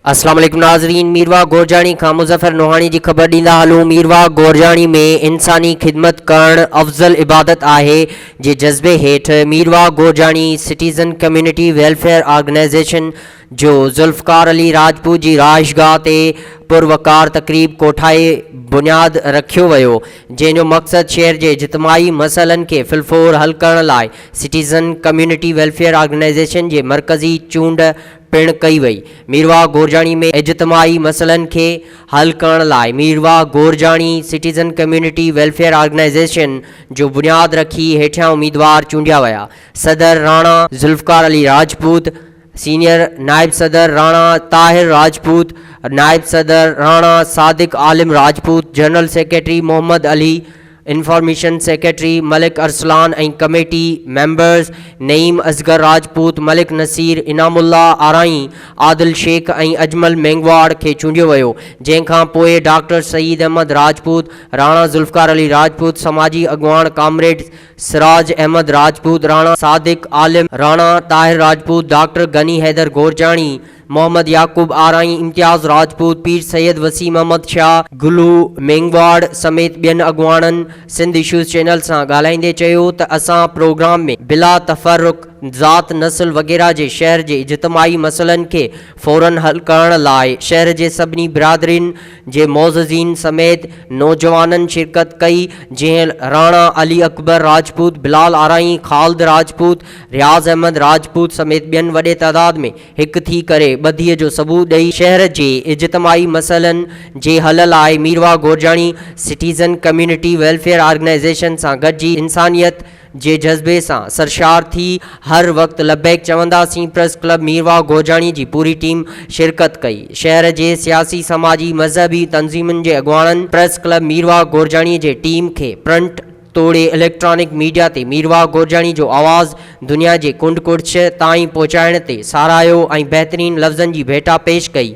اسلام عليڪم ناظرين ميرواھ گورجاڻي کان مظفر نوحاڻي جي خبر ڏيندا هلون ميرواھ گورجاڻي ۾ انساني خدمت ڪرڻ افضل عبادت آهي جي جذبي هيٺ Mirwah Gorjani citizen community welfare organisation جو ذوالفقار علي راجپوت جي رهائشگاهه تي پروقار تقريب ڪوٺائي بنياد رکيو ويو جنهن جو مقصد شهر جي اجتماعي مسئلن کي في الفور حل ڪرڻ لاء سٽيزن ڪميونٽي ويلفيئر آرگنائيزيشن جي مرڪزي چونڊ پڻ ڪئي وئي. ميرواهه گورجاڻي ۾ اجتماعي مسئلن کي حل ڪرڻ لاء Mirwah Gorjani citizen community welfare organisation جو بنياد رکي هيٺيان اميدوار چونڊيا ويا، صدر راڻا ذوالفقار علي راجپوت، سينيئر نائب صدر راڻا طاهر راجپوت، نائب صدر Rana Sadiq Alam Rajput, general secretary Muhammad Ali, information secretary Malik Arsalan ۽ committee members Naeem Asghar Rajput, Malik Naseer, Inam Ullah Arain, Adil Shaikh ۽ Ajmal Menghwar کي چونڊيو ويو، جنهن کان پوء ڊاڪٽر سعيد احمد راجپوت، راڻا ذوالفقار علي راجپوت، سماجي اڳواڻ ڪامريڊ سراج احمد راجپوت، راڻا صادق عالم، راڻا طاهر راجپوت، ڊاڪٽر غني حيدر گورجاڻي، محمد يعقوب آرائين، امتياز راجپوت، پير سيد وسيم احمد شاهه، گلو مينگواڙ سميت ٻين اڳواڻن سنڌ اشوز چينل سان ڳالهائيندي چيو ته اسان پروگرام ۾ بلا تفرق ذات نسل وغيره جي شهر جي اجتماعي مسئلن کي فورن حل ڪرڻ لاء شهر جي سڀني برادرين جي معززين سميت نوجوانن شرڪت ڪئي جنهن راڻا علي اڪبر راجپوت، بلال آرائين، خالد راجپوت، رياض احمد راجپوت سميت ٻين وڏي تعداد ۾ هڪ ٿي ڪري ٻڌيء جو ثبوت ڏئي شهر جي اجتماعي مسئلن جي حل لاء Mirwah Gorjani citizen community welfare organisation سان گڏجي انسانيت جي جذبي سان سرشار ٿي هر وقت لبيڪ چونداسين پريس ڪلب ميرواهه گورجاڻي جي پوري ٽيم شرڪت ڪئي شهر جي سياسي سماجي مذهبي تنظيمن جي اڳواڻن پريس ڪلب ميرواهه گورجاڻي جي ٽيم کي پرنٽ توڙي اليڪٽرانڪ ميڊيا تي ميرواهه گورجاڻي جو آواز دنيا جي ڪنڊ ڪڙڇ تائين پهچائڻ تي ساراهيو ۽ بهترين لفظن جي ڀيٽا پيش ڪئي.